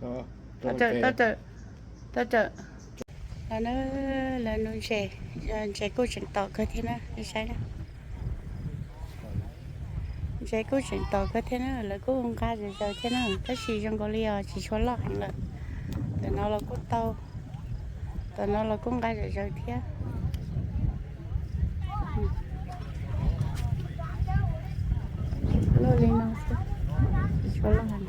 Tau rawm, tau rawm, tau rawm. Los na, lawv nuv ntses, ntses kuj tseem tom kawg thiab na, nej saib na. Ntses kuj tseem tom kawg thiab na, lawv kuj nqa zom zaws thiab na, tab sis zoo nkaus li os tsis tshua loj heev lawm. Tam no los kuj tau, tam no los kuj nqa zom zaws thiab. Luaj li no xwb, tsis tshua loj heev.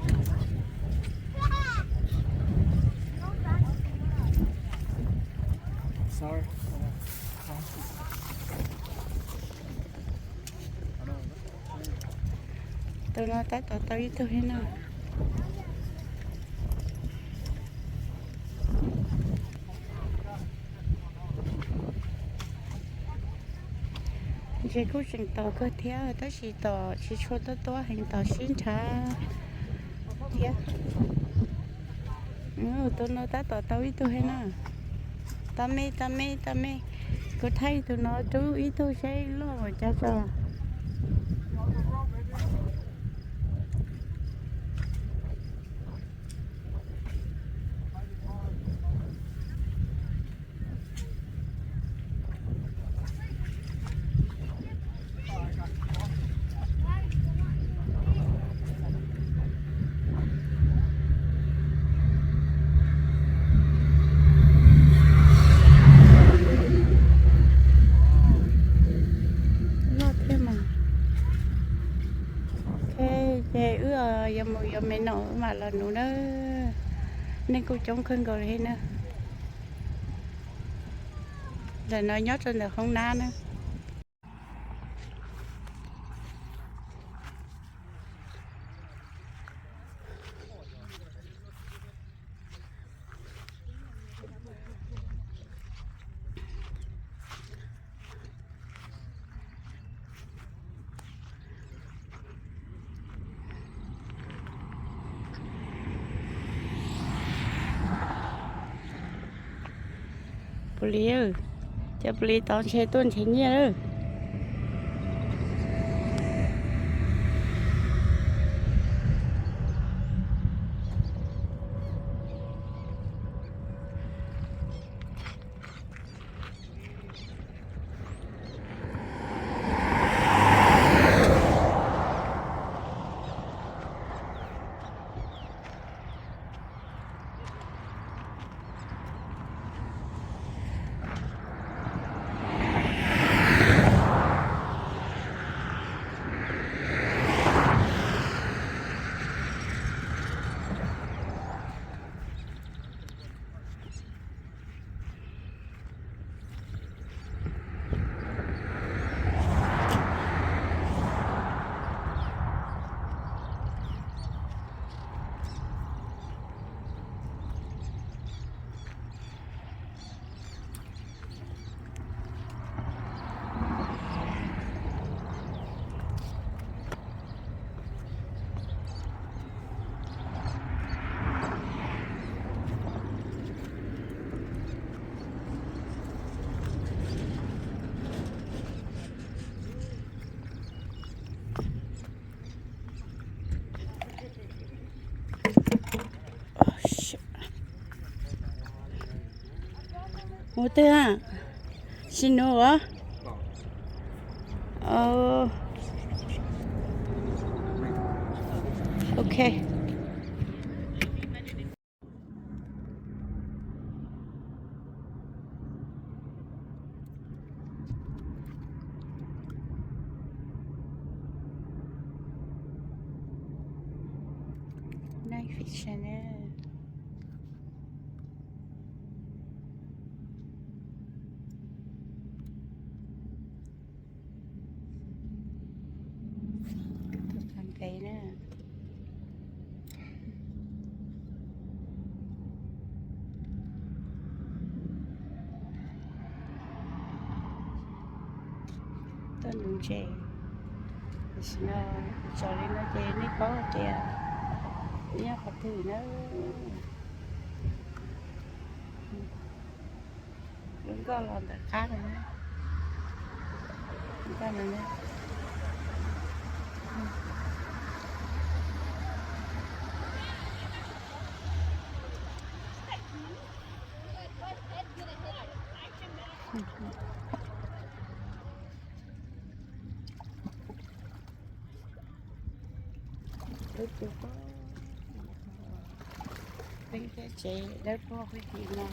Tus no tab tom tau ib tug thiab na. Ntses kuj tseem tom kawg thiab tab sis tom tsis tshua tuab tuab heev, tom sib nrhav thiab. Tus no tab tom tau ib tug thiab na. Tau me, tau me, tau me. Kuv thaij tus no rub ib tug seb loj ua cas tso. Loj thiab mas. Ok, ces wb yuav mus yuav me no wb mam los nuv na. Neeg kuj coob kawg nkaus li na. Ntawm no nyob rau ntawm hoob nab na. Pus lis, cov pus lis tod ntshe tuaj nrhiav nyiaj lawm. Ua twg a? Sim nuv as? Ok. Night vision na. Tus qab nqe na. Tuaj nuv ntses, tam sim no tsaus li no ces nej paub hais tias nyob qhov twg na. Lub nkoj los ntawm qab no na. Nkoj no na. Lub tuaj, peb thiab tsev dawb paug peb tim no,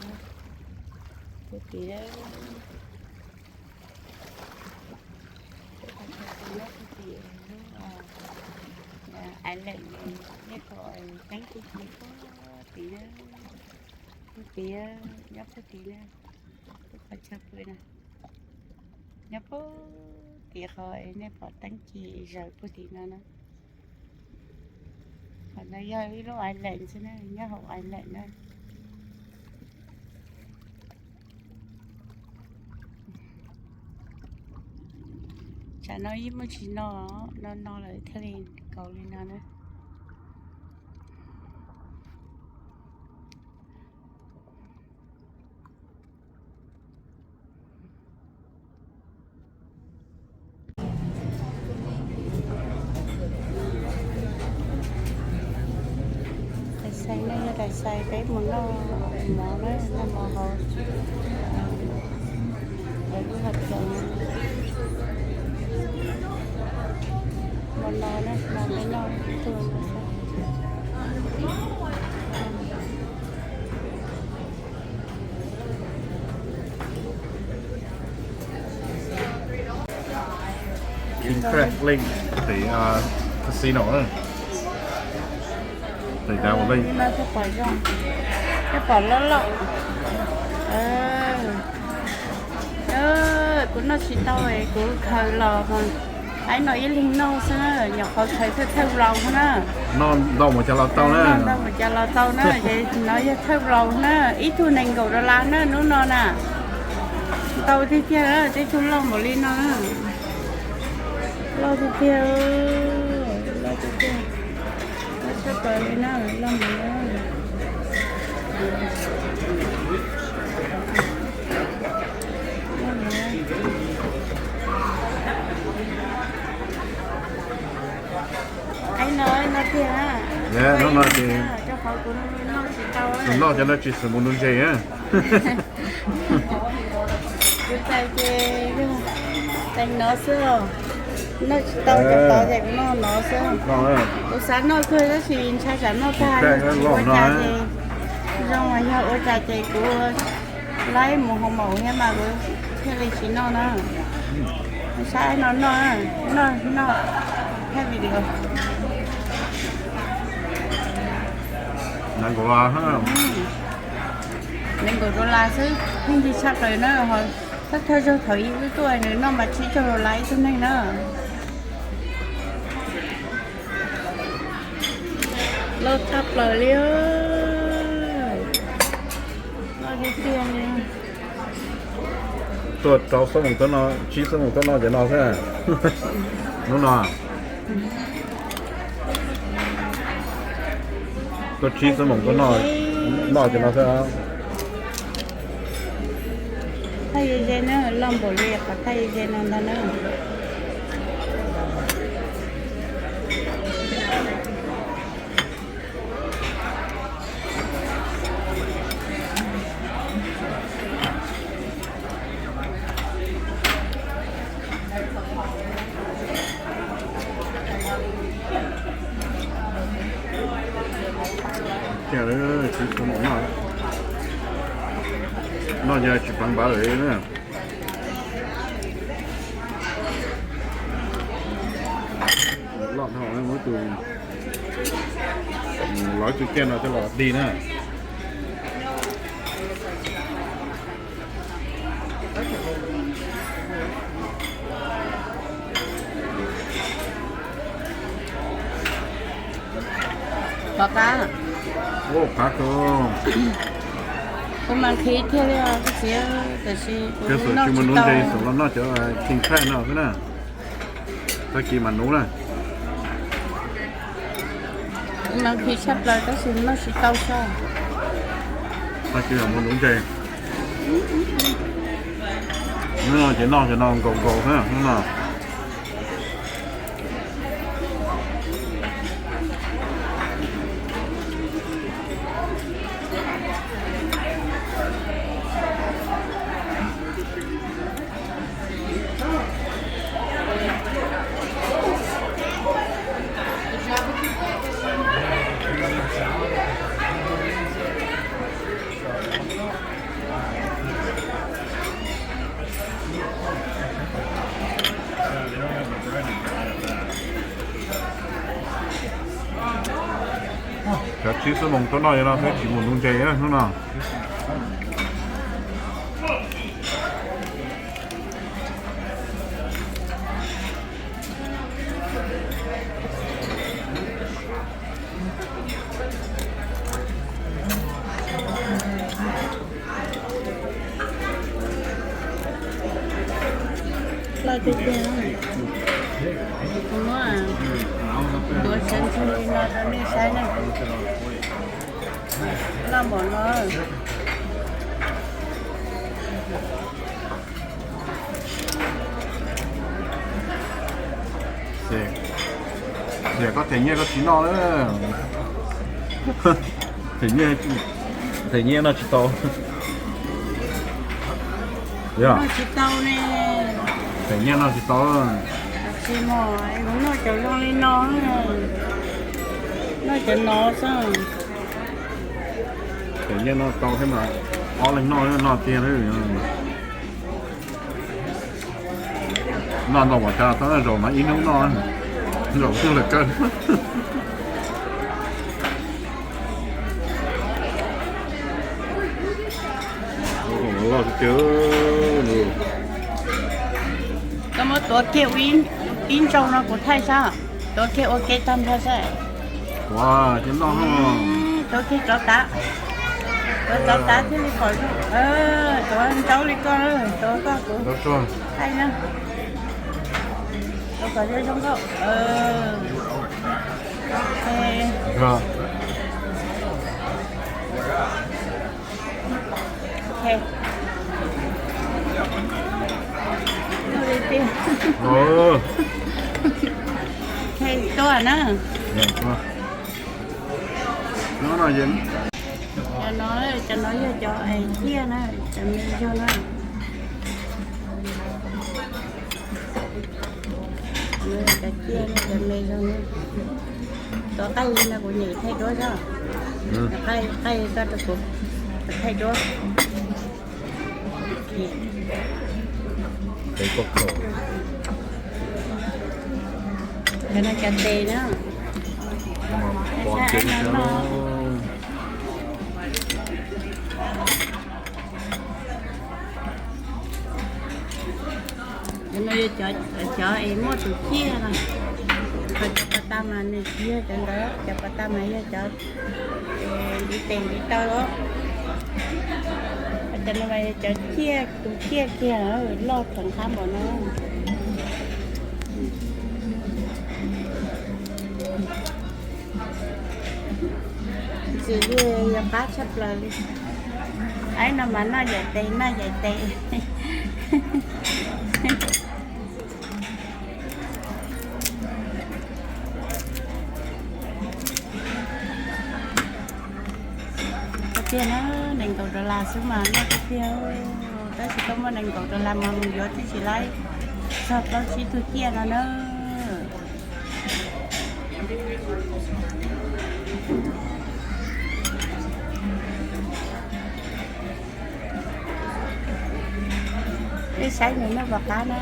peb tim, peb qhov chaw peb nyob peb tim lub island, nej pom teeb peb tim pog tim na, pog tim nyob pog tim na, peb qhov chaw pw na, nyob pog tim qhov nej pom teeb ci zaws pog tim no na. Qhov no yog ib lub island xwb na, nyob hauv island na. Tsam no yeej muaj tsis no, no no lawm thiaj li kaus li no na. Tais xais no yog tais xais peb mus noj mov na, noj mov hauv lawv lub hauv paus. Mov no na, mov peb noj ib tug no xwb. King Crab Lake, pem casino na. Pem Dallas Lake. Thiab pom loj loj. Kuv noj tsis tau, kuv khaws los, aib no ib leeg noj xwb na, nyuam qhuav khaws thawj thawj vlau xwb na. Noj ntau mus cas los tau na, ntau mus cas los tau na, ces no yog thawj vlau na, ib tug nees nkaum dollar na hnub no na. Ntau tiag tiag, tej tug loj npaum li no na. Loj tiag tiag, loj tiag tiag. Loj tshaj plaws li na, loj npaum no. Aib no, no tiag, rau qhov kuv noj tsis tau, noj cov no tsis xav mus nuv ntses. Kuv tais ces yog teev no xwb, noj tsis tau cov tod ces kuv noj no xwb. Kuv xav noj kawg tab sis ntshai tsam noj tag ua cas ces zoo, yog ua cas ces kuv laib mus hoo maum thiab mas kuv thiaj li tsis noj na. Saib no noj, noj, noj thiab video. Nees nkaum dollar xwb, pheej nti tshaj plaws na. Thawj thawj zaug thaum ub wb tuaj nws noj mas tsib caug dollar ib tug neeg na. Loj tshaj plaws li, loj tiag tiag li. Tuaj rau xuab moos tuaj noj, tsib xuab moos tuaj noj cov no xwb. Hnub no tuaj tsib xuab moos tuaj noj, noj cov no xwb. Thaj ze ze na, loj npaum li qhov thaj ze ze no ntag na. Tiag, tsib xuab moos noj, noj yog tsis pab npab lawm na. Loj dhau, muab tus, lov tus kiag no coj los dig na. Pov qab. Ua qab kawg. Kuv mas nqhis kiag li os, koj txiv, tiam sis kuv noj tsis tau. Xum los noj cov king crab no xwb na. Tag kis mam nuv na. Kuv mas nqhis tshaj plaws tab sis noj tsis tau xwb. Tag kis mam mus nuv ntses. Hnub no ces noj cov no nkaus nkaus xwb hnub no. Xyov tsib xuab moos tuaj noj li no thiab tsis mus ntu ntses hnub no. Loj tiag tiag. Kuv muab tuav seev txog li no rau nej saib na. Loj npaum no. Ces koj them nyiaj koj tsis noj na. Them nyiaj, them nyiaj noj tsis tau. Noj tsis tau ne. Them nyiaj noj tsis tau. Tsis mog, kuv noj cov zoo li no, noj cov no xwb. Them nyiaj noj tau thiab mas ob leeg noj noj tiag. Noj ntau mas cas txhob zaum mas ib hnub noj, zaum twg lawm kawg. Loj tiag tiag. Koj muab tuav kiag ib ntsau no kuv thaij saib, tuav kiag ua ke tag nrho saib. Ua, ces noj. Tuav kiag rov tav, tuav rov tav thiaj li pom zoo. Tuav ntsaub li koj, tuav koj kuv thaij na. Tuav kom zoo zoo nkauj. Ok. Ok, tuaj na. Cov no, cov no yog cov ciaj na, cov me zog na. Cov ciaj, cov me zog na. Cov qaij li no kuv nyem thaij duab xwb. Qaij, qaij tso rau kuv thaij duab. Cov no cov tes na. Pov tes no. Cov no yog cov es muaj tus ciaj no. Ho cov pas tas mas nws tsis yog cov ntawd, cov pas tas mas yog cov ntiv tes ntiv taw os. Cov no mas yog cov ciaj, tus ciaj kiag loj txoov qab npaum no. Ntxim li yog qab tshaj plaws li. Aib no mas noj yaim tes, noj yaim tes. Tiag na, nees nkaum dollar xwb mas noj tiag tiag. Tab sis koj muaj nees nkaum dollar mas mus yuav tib si laib txog plaub tsib tug ciaj no na. Peb saib nws noj puas qab na,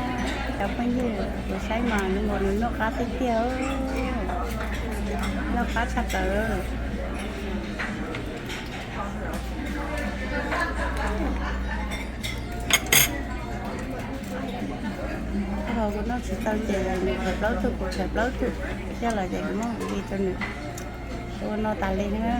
cov phooj ywg, kuv saib mas nws noj qab tiag tiag, noj qab tshaj plaws. Kuv noj tsis tau ces nws tshaib plaub tug, kuv tshaib plaub tug, coj los ces kuv muab li rau nws ua no tas li na.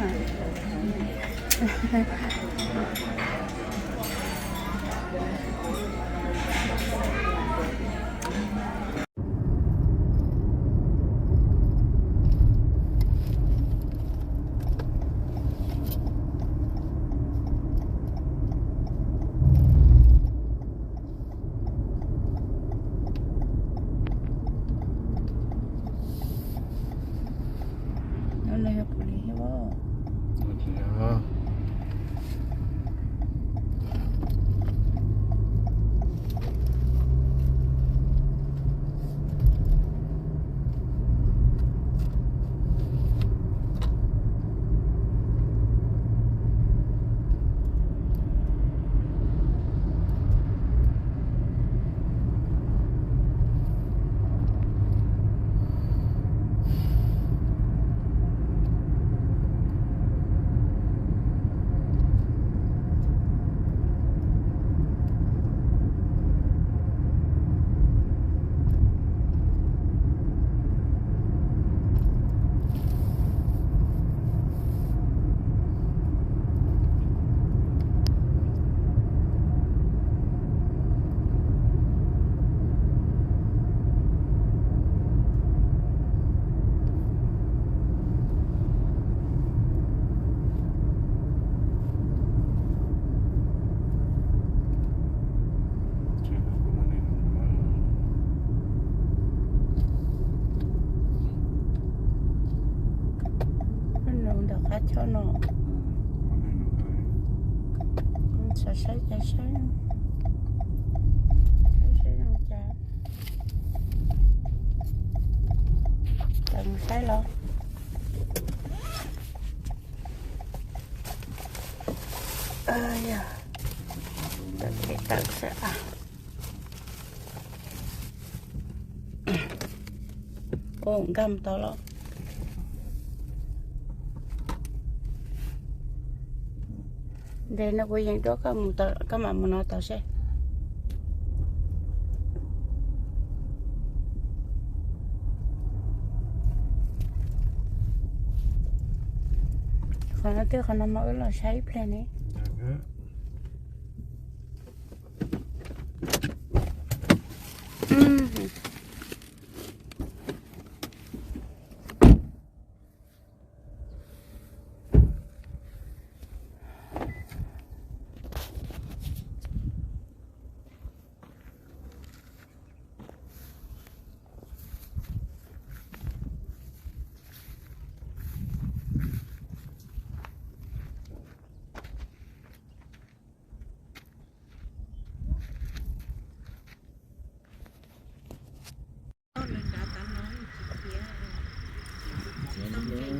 Tom qab choj no, saib saib cas saib, saib zoo cas. Tawm mus saib los. Yog, tawm xwb. Ua nkag mus tod los. Ntes no kuv yeem duab koj mus, koj mam mus no tod seb. Qhov no twb qhov no mas wb los saib ib pliag ne.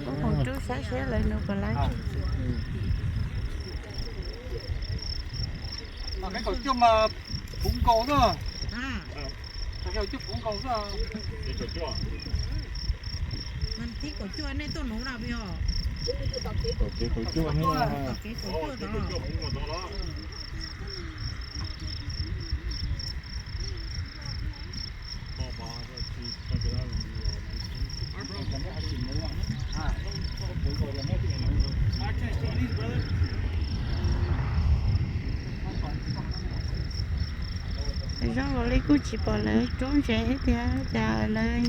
Kuv mus rub sab seb lawv nug puas laib. Kaum cuaj, nej tuaj nuv no puas yog? Kaum cuaj, kaum cuaj. Zoo nkaus li kuj tsis pom lawv rub ntses thiab tiag, cas lawv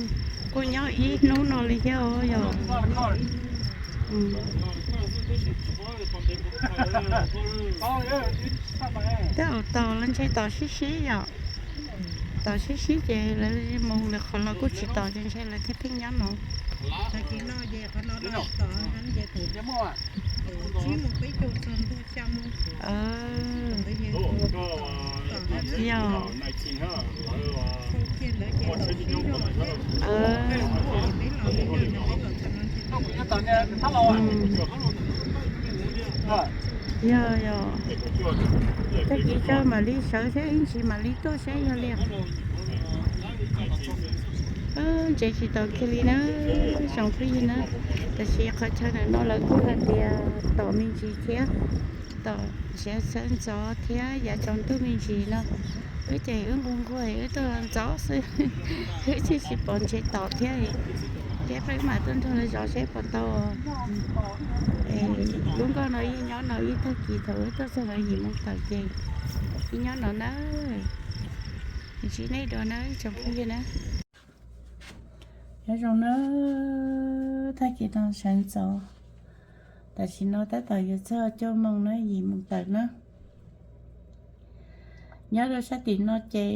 kuj nyob ib hnub no li thiab os yog. Tej zaum tom los ntshe tom sib sib yom. Tom sib sib ces lawv mus lawv qhov los kuj tsis tom ces ntshe lawv thiaj pheej nyob no. Yog. Yog, yog. Tag kis tso mam li sawv thiab ib ntsis mam li tuaj saib yog li. Ntses tsis tom kiag li na, tsoom phooj ywg na. Tab sis qhov chaw ntawm no lawv kuj hais tias tom me ntsis thiab, tom ntsiav sawv ntxov thiab yav tsaus ntuj me ntsis no. Wb ces wb nquag nquag wb tuaj ntxov xwb, wb thiaj tsis pom ntses tom thiab. Thiab peb mam tuaj nrog lawv zov seb puas tau. Lub nkoj no yeej nyob no ib tag kis thaum wb tuaj txog lawv yim moo tawm ces yeej nyob no na. Ntsib nej dua na tsoom phooj ywg na. Nyob zoo na, tag kis no sawv ntxov, tam sim no tab tom yuav txog cuaj moo na, yim moo tawm na. Nyob rau sab tim no ces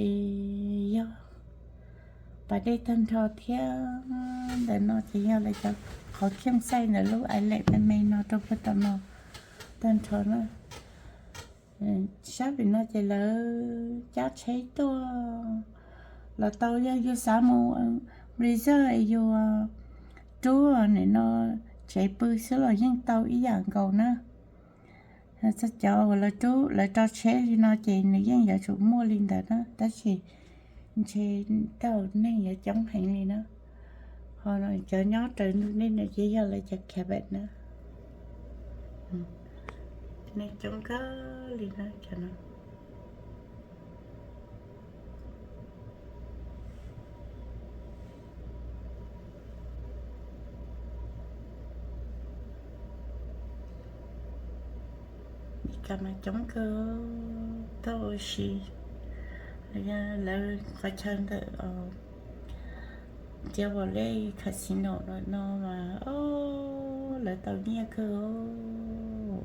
yog pas dej tag nrho thiab. Ntawm no ces yog lawv cov qhov kheej xaij ntawm lub island me me no rau puag tom no tag nrho na. Sab pem no ces lawv cab tsheb tuaj los tau, yog yus xav mus Brazil es yus rub nim no tsev pw xwb los yeej tau ib yam nkaus na. Txog cov uas lawv rub lawv rau tsheb li no ces nws yeej yuav tsum muaj li ntawd na, tab sis ntshe tau neeg yuav coob heev li na. Ho cov nyob raws ntug dej no ces yog lawv cov cabin na. Neeg coob kawg li na cov no. Meskas mas coob kawg, tuaj ua si. Lawv qhov chaw ntawm Diav Vos Lej casino no mas lawv tau nyiaj kawg.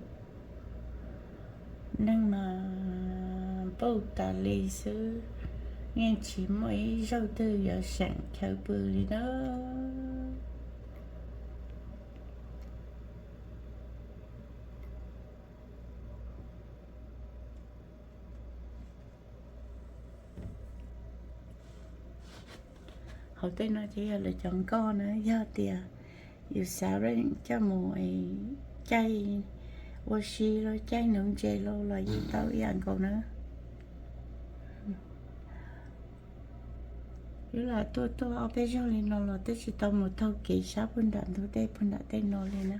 Neeg mas npauj tas li xwb, yeej tsis muaj ib zaug twg yuav seem chaw pw li na. Hauv tej no ces yog lawv cov nkoj na, yog tias yus xav coj mus caij ua si los caij nuv ntses los los yeej tau ib yam nkaus na. Wb lam tuaj tuaj ob peb zaug li no los twb tsis tau mus taug kev sab puag nram ntug dej puag nram tej no li na.